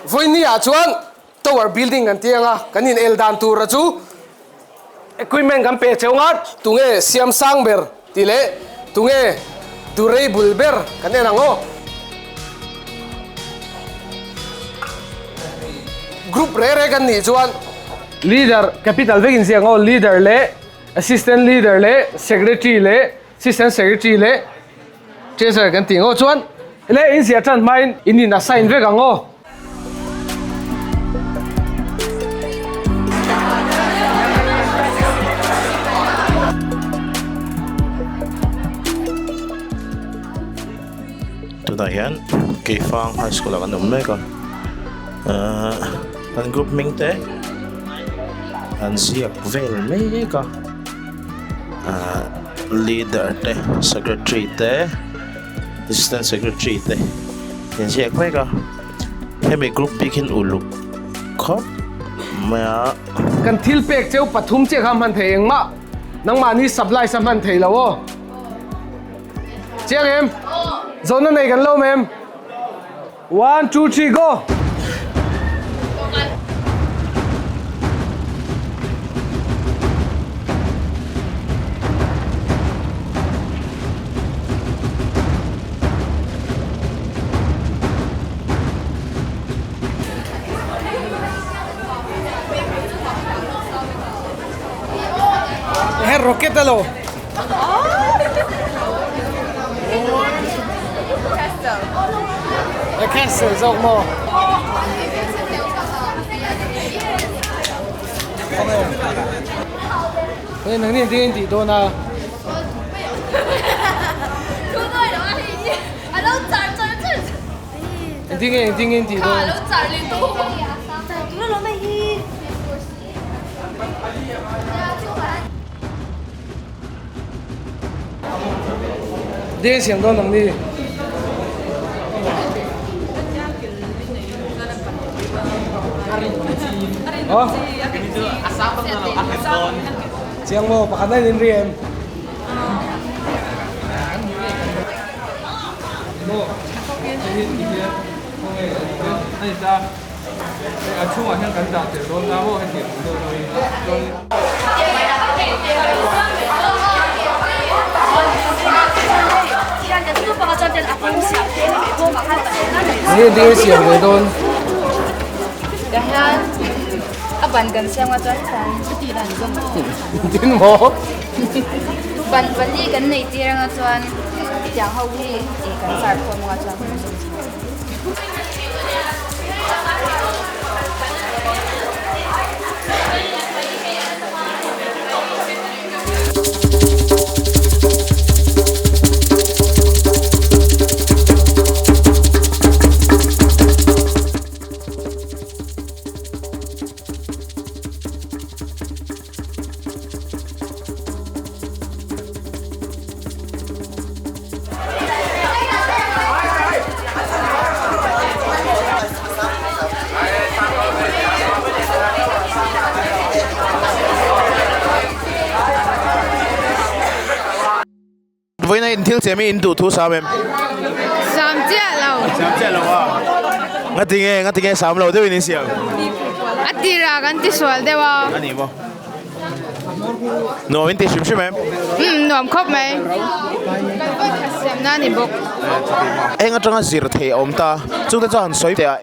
Vawiini ah chuan Tower building kan ti anga kan in el dan tura chu equipment kan pe cheu nga tunge siam sang ber tih leh tunge durable ber kan en ang aw. Group reh reh kan nih chuan leader capital vek in ziak ang aw leader leh assistant leader leh secretary leh assistant secretary leh treasurer kan tih ang aw chuan leh in ziah tan hmain in in assign vek ang aw. Tunah hian Keifang High School ah kan awm mek a ahh an group hming te an ziak vel mek a ahh leader te secretary te assistant secretary te an ziak mek a hemi group bik hian uluk khawp mai a. Kan thil pek cheu pathum chiah kha hman thei engmah nangmahni supplies a hman thei lo aw. Chiang em? Zawhna nei kan lo mem. One, two, three, go! Her rocket alo. The castle zawk maw? Hei nang nen ding tih dawn a. Ding e ding in tih dawn. Deng siam dawn ang ni. Oh. Chiang mo pakhat na in ri em. Mo. A chhungah hian kan dah tel dawn ta maw heti ang dawn lo in chuan Nge ding siam ve dawn. A ban kan siam nga chuan Tin maw? Ban pali kan nei tir anga chuan tiang ho hi kan sar khawm nga chuan Vawiina in thil chem hi in duh thu sam em? Sam chiah lo. Sam chiah lo a. Ngati nge ngati nge sam lo deuhin in siam? A tirah kan ti sual deuh a. A ni maw? Nuam in ti hrim hrim em? Umm nuam khawp mai. Kan vawi khat siam na ni bawk. Eng atanga zir thei a awm ta, chungte chuan han sawi teh a.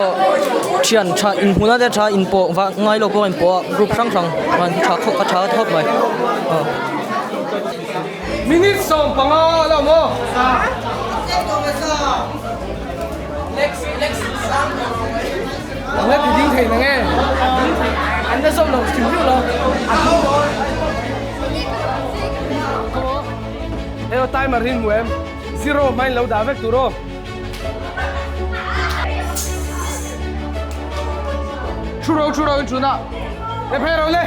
Thian tha inhmuna te tha inpawh va ngai lo pawh a inpawh a, group hrang hrang an tha khawp a tha khawp mai. Minute 15 a lo maw? Ang la ti ding thei na nge? An la zawm lo hrim hrim lo. Hei aw timer hi hmu em? Zero hmain lo dah vek tur aw. Thu ro thu ro in chun a. Le phei ro le.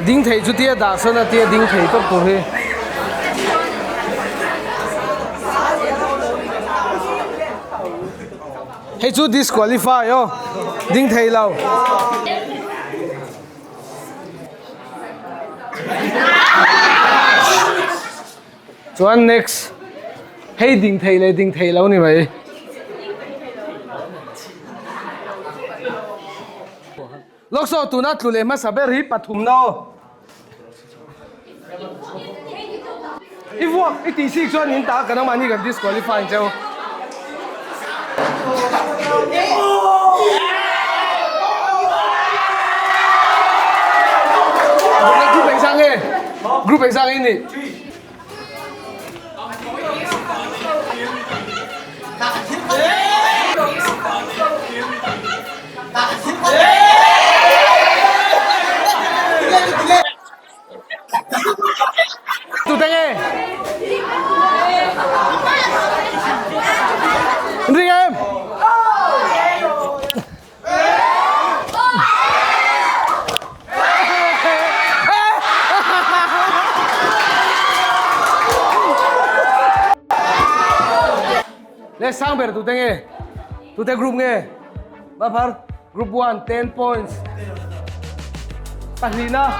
Ding thei chu tia dah sawn a tia ding thei tawp tur hi. Hei chu disqualify aw. Ding thei lo. Chuan next. Hei ding thei leh ding thei lo ni mai. Lawk saw tuna tlu leh hmasa ber hi pathumna aw. I vuak i tih sik chuan in ta ka nangmahni kan disqualify ang cheu. Group engzah nge? Group engzah nge i nih? Tute nge? Ring em? Le sang ber tute nge? Tute group nge? Ba phar group 1 10 points. Pahlina.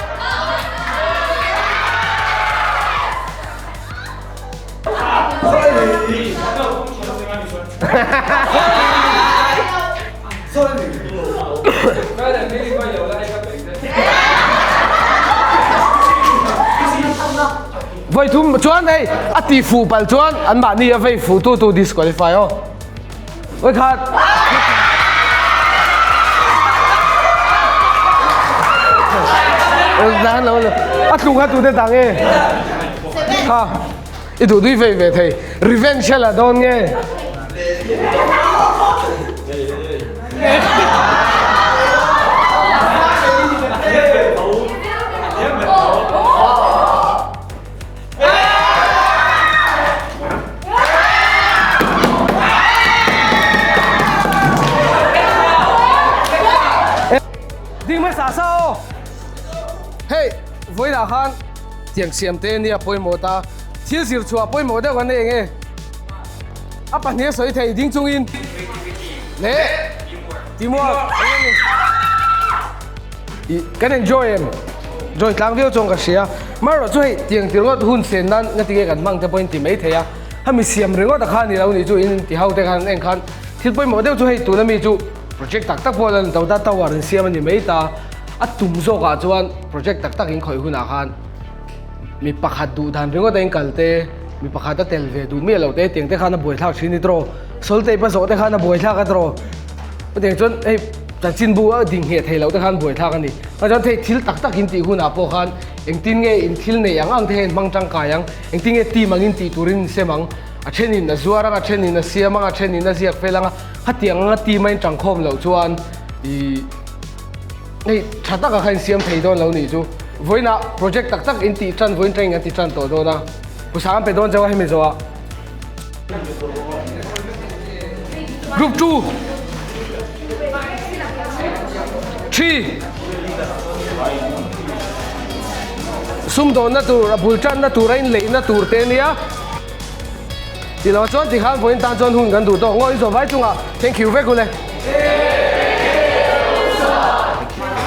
Voi thum chuan hei a ti fu pal chuan an mahni a vei fu tu tu disqualify aw. Voi khat. Dan lo a tlung a tu te tang e. Ha. I duh dui vei ve thei. Revenge la dawn nge. Ding hmasa sa aw. Hei, vawiinah khan tiang siam te nia pawimawh ta. Thil zir chhuah pawimawh deuh kan nei eng e? A pahnih a sawi thei ding chungin leh teamwork eng eng i kan enjoy em? Joy tlang viau chuan ka hria. Marawh chu hei tiang ti ringawt hun sen nan nga tinge kan hmang te pawhin ti mai thei a. Hemi siam ringawt a kha ni lo nih chu in ti ho te khan en khan thil pawimawh deuh chu hei tuna mi chu project tak tak pawh la ni to ta tower in siam a ni mai ta. A tum zawkah chuan project tak tak in khawih hunah khan Mi pakhat duh dan ringawt a in kal te, mi pakhat a tel ve duh miah lo te tiang te khan a buaithlak thin i tawh. Sawl tape a zawh te khan a buaithlak a tawh. Chutiang chuan hei chanchinbu a ding ngheh thei loh te khan buaithlak a ni. Chuan chuan thei thil tak tak in tih hunah pawh khan engtin nge in thil nei ang ang te hian hmang tangkai ang, engtin nge team angin tih turin in sem ang, a thenin a zuar ang, a thenin a siam ang, a thenin a ziak fel ang a, hetiang anga team a in tangkhawm loh chuan ih. Hei tha taka kha insiam thei dawn lo nih chu. Vawiinah project tak tak in tih tan vawiin training an ti tan tawh dawn a. Pusa an pe dawn chauh a hemi zawhah. Group 2 3 Sumdawnna tur a bul tanna tur a inleihna tur te nia. Tilo chuan tikhan vawiin tan chuan hun kan duh tawh. Ngawi zawh vai chungah thank you vek ule.